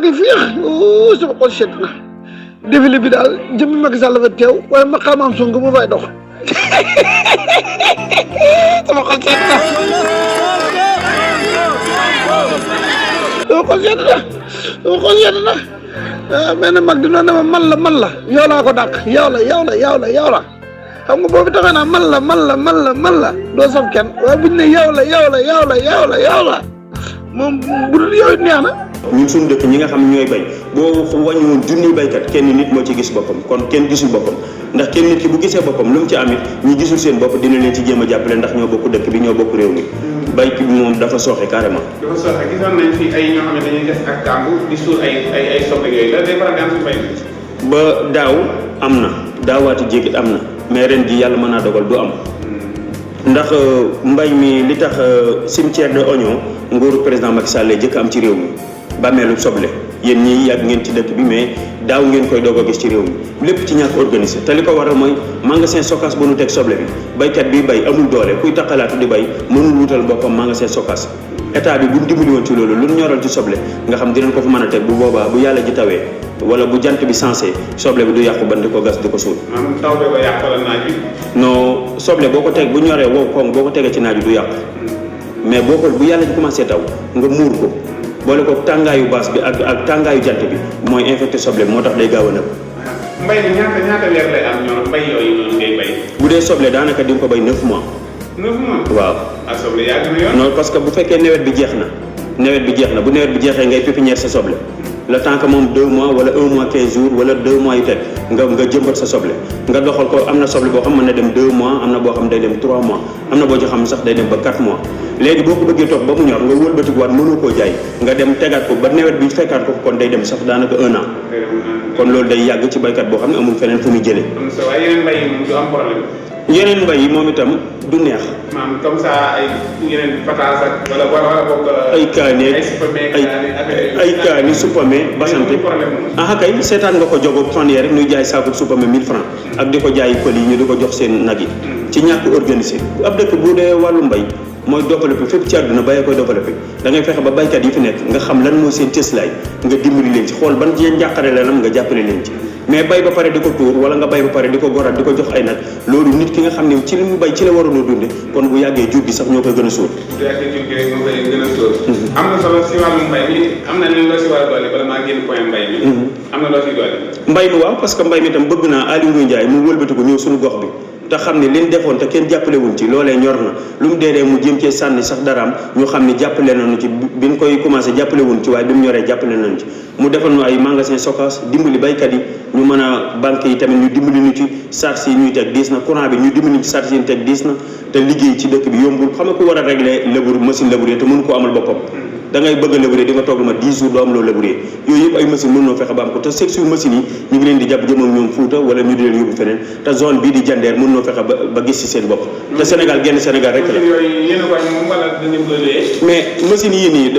ngi fii sama xol sedd na défilé bi daal jëmmi Macky Sall fa teew waaye ma xamaam Sonko mu fay dox sama xol sedd na sama xol sedd na sama xol sedd na mais nag mag di noonu dama man la yow laa ko dàq yow la xam nga boobu taxee naa man la doo saf kenn waaye buñ ne yow la moom bu dul yow it neex na. ñun suñu dëkk ñi nga xam ñooy bay boo wàññiwoon junniy baykat kenn nit moo ci gis boppam kon kenn gisul boppam ndax kenn nit ki bu gisee boppam lu mu ci amit ñi gisul seen bopp dina leen ci jéem a jàppale ndax ñoo bokk dëkk bi ñoo bokk réew mi baykat bi moom dafa sooxe carrément. dafa sooxe gisoon nañ fi ay ñoo xam ne dañuy def ak kàmb di suul ay soble yooyu la day faral di am si bay ba daaw am na daawaati jéegit am na mais ren ji yàlla mën naa dogal du am ndax mbay mi li tax cimetière de oignon nguuru président Macky Sall jëkk am ci réew mi bàmmeelu soble yéen ñii yàgg ngeen ci dëkk bi mais daaw ngeen koy doog a gis ci réew mi lépp ci ñàkk organisé te li ko waral mooy magasin stockage bu nu teg soble bi baykat bi bay amul doole kuy taxalaatu di bay mënul wutal boppam magasin stockage état bi bu ñu dimbali woon ci loolu lu ñu ñoral ci soble nga xam dinañ ko fa mën a teg bu boobaa bu yàlla ji tawee wala bu jant bi sensé soble bi du yàqu ban di ko gas di ko suul. maanaam taw bi ko yàq wala naaj bi. non soble boo ko teg bu ñoree wow koŋ boo ko tegee ci naaj bi du yàqu mais boo ko bu yàlla ji commencé taw nga muur ko boole ko tàngaayu baas bi ak tàngaayu jant bi mooy infecté soble moo tax day gaaw a nëb. mbay mi ñaata weer lay am ñor mbay yooyu noonu ngay bay. bu dee soble daanaka di nga ko bay 9 mois. 9 mois. waaw. ah soble yàgg na yoon. non parce que bu fekkee nawet bi jeex na bu nawet bi jeexee ngay pépinière sa soble le temps que moom 2 mois wala 1 mois 15 jours wala 2 mois yu teg nga jëmbat sa soble nga doxal ko am na soble boo xam mën na dem 2 mois am na boo xam day dem 3 mois am na boo ci xam sax day dem ba 4 mois léegi boo ko bëggee toog ba mu ñor nga wëlbatikuwaat mënoo koo jaay nga dem tegaat ko ba nawet bi fekkaat ko kon day dem sax daanaka 1 an kon loolu day yàgg ci baykat boo xam ne amul feneen fu muy jëlee. waaye yeneen mbay yi moom du am problème. yeneen mbay yi moom itam du neex. maanaam comme ça ay yeneen pataas ak wala boog. ay kaani ay kaani suppame basante ah kay seetaan nga ko jogo fan yee rek ñuy jaay saako suppame 1000 francs ak di ko jaay pël yi ñu di ko jox seen nag yi ci ñàkk organisé ab dëkk bu dee wàllu mbay mooy développé fépp ci àdduna bayee koy développé da ngay fexe ba baykat yi fi nekk nga xam lan mooy seen cëslaay nga dimbali leen ci xool ban jeen njàqare lanam nga jàppale leen ci mais bay ba pare di ko tuur wala nga bay ba pare di ko gorat di ko jox ay nag loolu nit ki nga xam ne ci li mu bay ci la waroon a dunde kon bu yàggee jur gi sax ñoo koy gën a sóor. bu yàggee jur gi rek moo koy gën a sóor. am na solo si wàllu mbay mi am na leen loo si war a doole bala maa génn point mbay mi. am na loo si doole. mbay mi waaw parce que mbay mi tam bëgg naa Aly Ngouille Ndiaye mu wëlbati ko ñëw suñu gox bi te xam ne liñ defoon te kenn jàppalewuñ ci loolee ñor na lu mu dee mu jéem cee sànni sax daraam ñu xam ne jàppale nañu ci biñ koy commencé jàppalewuñ ci waaye bi mu ñoree jàppale nañu ci mu defal ñu ay magasin stockage dimbali baykat yi ñu mën a banque yi tamit ñu dimbali ñu ci charge yi ñuy teg diis na courant bi ñu dimbali ñu ci charge yi ñu teg diis na te liggéey ci dëkk bi yombul xam nga ku war a régler labour machine labourier te mënu ko amal boppam da ngay bëgg a labourer di nga toog lu ma 10 jours doo am loo labourer yooyu yëpp ay machine mën noo fexe ba am ko te section machine yi ñu ngi leen di jàpp jëmal ñoom Fuuta wala ñu di leen yóbbu feneen te zone bii di Jandeer mën noo fexe ba gis ci seen bopp te Sénégal genn Sénégal rek la mais machine yi nii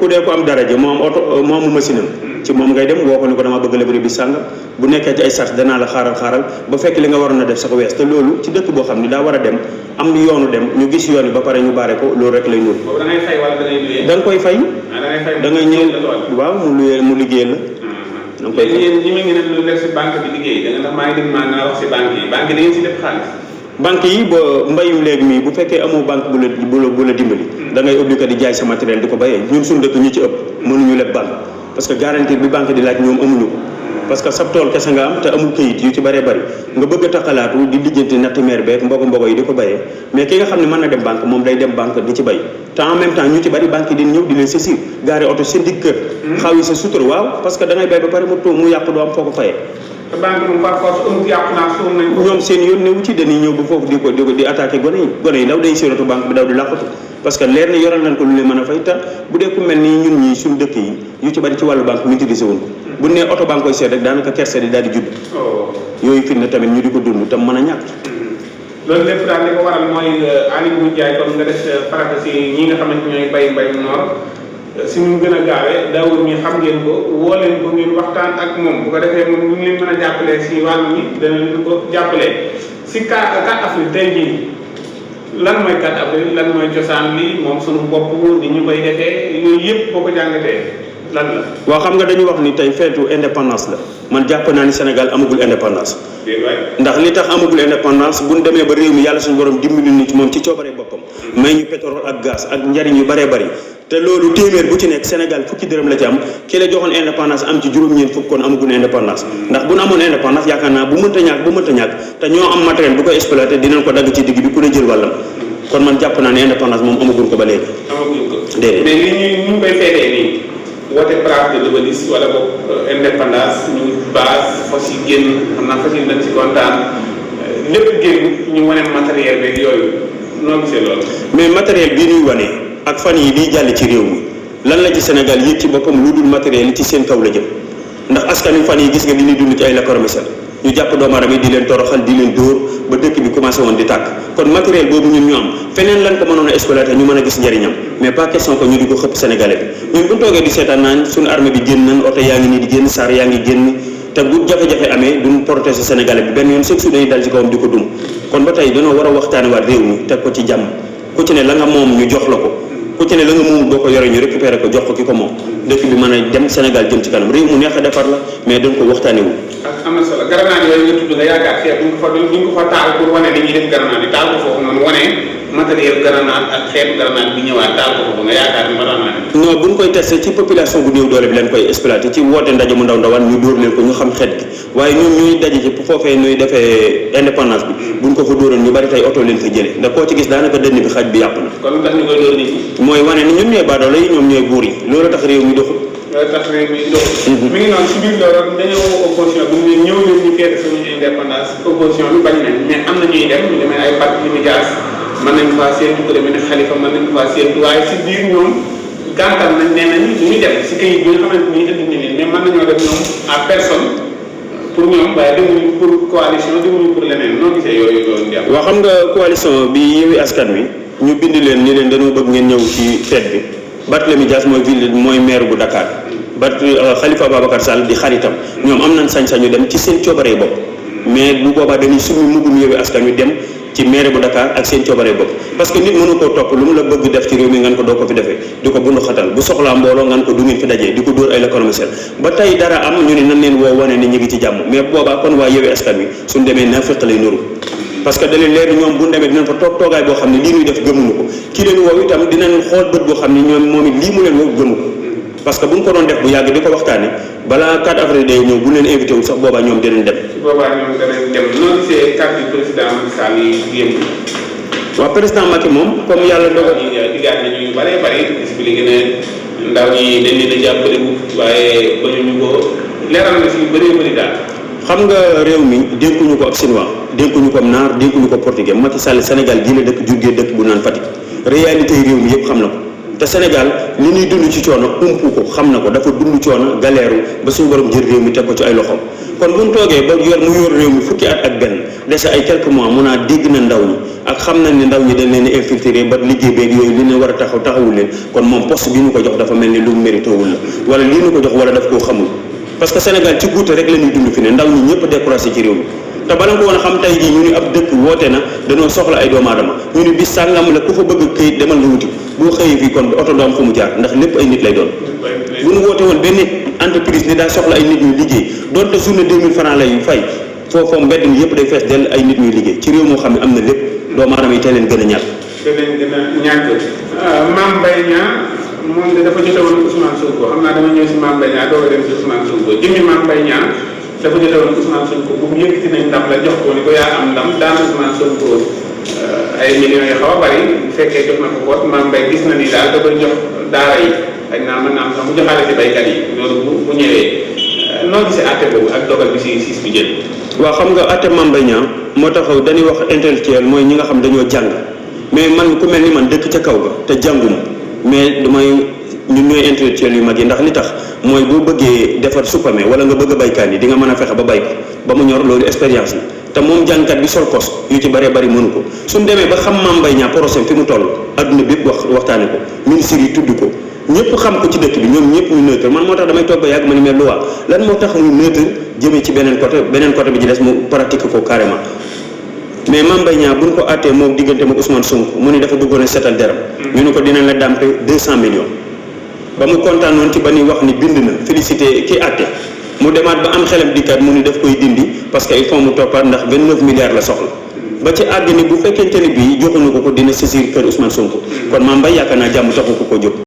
ku dee ko am daraja moo am oto moo amu machine am ci moom ngay dem woo ko ni ko dama bëgg labourer bi sàngam bu nekkee ci ay charge danaa la xaaral ba fekk li nga waroon a def sax wees te loolu ci dëkk boo xam ni daa war a dem am yoonu dem ñu gis yoon yi ba pare ñu baare ko loolu rek lay nuur da nga koy fay da ngay ñëw waaw mu liggéeyal la da nga koy fay ñi ma ngi ne lu def si banque bi liggéey da nga tax maa ngi dem maa wax si banque yi da ngeen si def xaalis banque yi ba mbayu léegi mii bu fekkee amoo banque bu la dimbali da ngay obligé di jaay sa matériel di ko bayee ñun suñu dëkk ñi ci ëpp mënuñu leb banque parce que garantie bi banque di laaj ñoom amuñu ko parce que sab tool kese nga am te amul këyit yu ci bëree bëri nga bëgg a taxalaatu di lijjanti natt meer beeg mbogo yi di ko bayee mais ki nga xam ne mën na dem banque moom day dem banque di ci bay te en même temps ñu ci bëri banque yi di ñëw di leen saisir gaare oto seen digg kër xaw yi sa sutura waaw parce que da ngay bay ba pare mu yàqu doo am foo ko fayee te banque moom par force amut yàqu naa suur nañ ko ñoom seen yoon newu ci dañuy ñëw ba foofu di attaqué gone yi daw day siratu banque bi daw di làqatu parce que leer na yoral nañ ko lu leen mën a fay te bu dee ku mel ni ñun ñii suñu dëkk yi yu ci bëri ci wàllu banque maîtrisé wuñ ko bu nee oto banque koy seet rek daanaka kerse di daal di judd yooyu fi ne tamit ñu di ko dund tam mën a ñàkk loolu lépp daal li ko waral mooy Aly Ngouille Ndiaye comme nga def farata si ñi nga xamante ñooy bay noor si ñu gën a gaawee daawul ñi xam ngeen ko woo leen ko ngeen waxtaan ak moom bu ko defee moom ñu ngi leen mën a jàppalee si wàllu ñi dana leen ko jàppalee si 4 avril tey jii lan mooy 4 avril lan mooy cosaan li moom suñu bopp ni ñu koy defee yooyu yëpp boo ko jàngatee lan la. waaw xam nga dañu wax ni tey feetu indépendance la man jàpp naa ni Sénégal amagul indépendance. ndax li tax amagul indépendance bu ñu demee ba réew mi yàlla suñu borom dimbali nit moom ci coobare boppam may ñu pétrole ak gaz ak njariñ yu bëree bëri te loolu téeméer bu ci nekk Sénégal fukki dërëm la ci am ki la joxoon indépendance am ci juróom-ñeent fukk kon amagul indépendance ndax bu nu amoon indépendance yaakaar naa bu mënta ñàkk te ñoo am matériel bu ko exploité dinañ ko dagg ci digg bi ku ne jël wàllam kon man jàpp naa ne indépendance moom amaguñ ko ba léegi. amaguñ ko déedéet mais li ñu koy feetee nii woote place de l'Obélisque wala boog indépendance ñu base fas yi génn xam naa fas yi dañ si kontaan lépp génn ñu wane matériel beeg yooyu noo gisee loolu. mais matériel bii ñuy wane ak fan yi liy jàll ci réew mi lan la ci Sénégal yëg ci boppam lu dul matériel yi ci seen kaw la jëm ndax askan wi fan yi gis nga li ñuy dund ci ay lacrymogène ñu jàpp doomu aadama yi di leen toroxal di leen dóor ba dëkk bi commencé woon di tàkk kon matériel boobu ñun ñu am feneen lan ko mënoon a exploiter ñu mën a gis njëriñam mais pas question que ñu di ko xëpp sénégalais bi ñun bu ñu toogee di seetaan naan suñu armée bi génn nañ oto yaa ngi nii di génn saar yaa ngi génn te bu jafe-jafe amee duñ protéger sénégalais bi benn yoon chaque jour dañuy dal ci kawam di ko dum kon ba tey dañoo war a waxtaane waat réew mi teg ko ci jàmm ku ci ne la nga moom ñu jox la ko ku ci ne la nga moom boo ko yore ñu récupérer ko jox ko ki ko moom dëkk bi mën a dem Sénégal jëm ci kanam réew mu neex a defar la mais dañ ko waxtaane wu am na solo grenade yooyu nga tudd nga yaakaar xeet duñ ko fa taal pour wane ni ñuy def grenade yi taal ko foofu noonu wane matériel grenade ak xeetu grenade bi ñëwaat taal ko foofu nga yaakaar ni ma daan non buñ koy testé ci population bu néew doole bi leen koy exploité ci woote ndaje mu ndaw ndawaan ñu dóor leen ko ñu xam xeet gi waaye ñun ñuy daje ci foofee ñuy defee indépendance bi buñ ko fa dóoroon ñu bari tey oto leen fa jëlee ndax koo ci gis daanaka dënn bi xaj bi yàpp na kon tax ñu koy dóor nit ñi mooy wane ni ñun ñooy baadoolo yi ñoom ñooy buur yi loolu tax réew mi doxul loolu tax réew mi doxul mi ngi noonu si biir loolu dañoo opposition bi ñu ñëw leen ñu feete suñu indépendance opposition bi bañ nañ mais am na ñuy dem ñu demee ay parti médias mën nañ faa séentu ko demee ne Khalifa mën nañ faa séentu waaye si biir ñoom gàntal nañ nee nañ du ñu dem si kayit bi nga xamante ni indi nañ leen mais mën nañoo def ñoom à personne pour ñoom waaye demuñu pour coalition demuñu pour leneen noo gisee yooyu doon jàpp. waaw xam nga coalition bi Yewwi Askan Wi ñu bind leen ni leen dañoo bëgg ngeen ñëw ci fête bi Barthélémy Dias mooy maire bu Dakar Khalifa Babacar Sall di xaritam ñoom am nañ sañ-sañu dem ci seen coobaree bopp mais bu boobaa dañuy summi mbubbum Yewwi Askan Wi dem ci maire bu Dakar ak seen coobaree bopp parce que nit mënu koo topp lu mu la bëgg def ci réew mi ngan ko doo ko fi defee di ko bundu xatal bu soxlaa mbooloo ngan ko du ngeen fi dajee di ko dóor ay l'économie ba tey dara am ñu ne nan leen woo wane ni ñu ngi ci jàmm mais boobaa kon waa Yewwi Askan Wi suñ demee naafeq lay nuru parce que da leen leer ñoom bu ñu demee dinañ fa toog toogaay boo xam ne lii ñuy def gëmuñu ko ki leen woow itam dinañ xool bët boo xam ne ñoom moom it lii mu leen woow gëmu ko parce que bu ñu ko doon def bu yàgg di ko waxtaane balaa 4 avril day ñëw bu leen invité wul sax boobaa ñoom dinañ dem. boobaa ñoom danañ dem noonu gisee carte du président Macky Sall yi génn. waaw président Macky moom comme yàlla dogal. digaat nañu yu bëree bëri expliqué ne ndaw ñi dañ leen a jàppale waaye bañuñu ko leeral na si yu bëree bëri daal. xam nga réew mi dénkuñu ko ak chinois dénkuñu ko naar dénkuñu ko portugais Macky Sall Sénégal gii la dëkk jurgee dëkk bu naan Fatick réalité yi réew mi yëpp xam na ko te Sénégal li ñuy dund ci coono umpu ko xam na ko dafa dund coono galeeru ba suñu borom jël réew mi teg ko ci ay loxoom kon bu ñu toogee ba mu yor réew mi fukki at ak benn dese ay quelques mois mun naa dégg na ndaw ñi ak xam nañ ne ndaw ñi dañ leen a infiltré ba liggéey beeg yooyu li leen war a taxawul leen kon moom poste bi ñu ko jox dafa mel ni lu mérité wul la wala lii ñu ko jox wala daf koo xamul parce que Sénégal ci guute rek la ñuy dund fi ne ndaw ñi ñëpp découragé ci réew mi te bala nga ko woon a xam tey jii ñu ni ab dëkk woote na dañoo soxla ay doomu aadama ñu ni bis sàngam la ku fa bëgg këyit demal nga wuti boo xëyee fii kon oto doom fu mu jaar ndax lépp ay nit lay doon bu ñu woote woon benn entreprise ni daa soxla ay nit ñuy liggéey doonte journée 2000 francs lay fay foofu mbedd mi yëpp day fees dell ay nit ñuy liggéey ci réew moo xam ne am na lépp doomu aadama yi tey leen gën a ñàkk Mame Mbaye Niang moom de dafa jote woon Ousmane Sonko xam naa dama ñëw si Mame Mbaye Niang doo ko dem si Ousmane Sonko jëmmi Mame Mbaye Niang dafa jote woon Ousmane Sonko bu mu yëkkati nañ ndam la jox ko ni ko yaa am ndam daana Ousmane Sonko ay millions yu xaw a bari bu fekkee jox na ko koot Mame Mbaye gis na ni daal da koy jox daara yi ak naa mën naa am sax mu joxaale si baykat yi loolu bu ñëwee noo gisee àtte boobu ak dogal bi si bi jël waaw xam nga àtte Mame Mbaye Niang moo taxaw dañuy wax intellectuel mooy ñi nga xam dañoo jàng mais man ku mel ni man dëkk ca kaw ga te jànguma mais damay ñun ñooy intellectuel yu mag yi ndax li tax mooy boo bëggee defar suppame wala nga bëgg a baykaan yi di nga mën a fexe ba bay ko ba mu ñor loolu expérience la te moom jàngkat bi sol kos yu ci bëree bëri mënu ko suñ demee ba xam Mame Mbaye Niang procès fi mu toll adduna bépp waxtaane ko ministre yi tudd ko ñëpp xam ko ci dëkk bi ñoom ñëpp ñu neutre man moo tax damay toog ba yàgg ma ni mais loi lan moo tax mu neutre jëmee ci beneen côté bi ci des mu pratique ko carrément mais Mame Mbaye Niang bu ñu ko àttee moom diggante moom Ousmane Sonko mu ni dafa bëggoon a seetal deram ñu ne ko dinañ la dàmpe 200 millions ba mu kontaanoon ci ba ñuy wax ni bind na félicité ki àtte mu demaat ba am xelam dikkaat mu ni daf koy dindi parce que il faut mu toppaat ndax 29 milliards la soxla ba ci àgg ni bu fekkente ni bii joxuñu ko dina saisir kër Ousmane Sonko kon Mame Mbaye yaakaar naa jàmm taxu ko jóg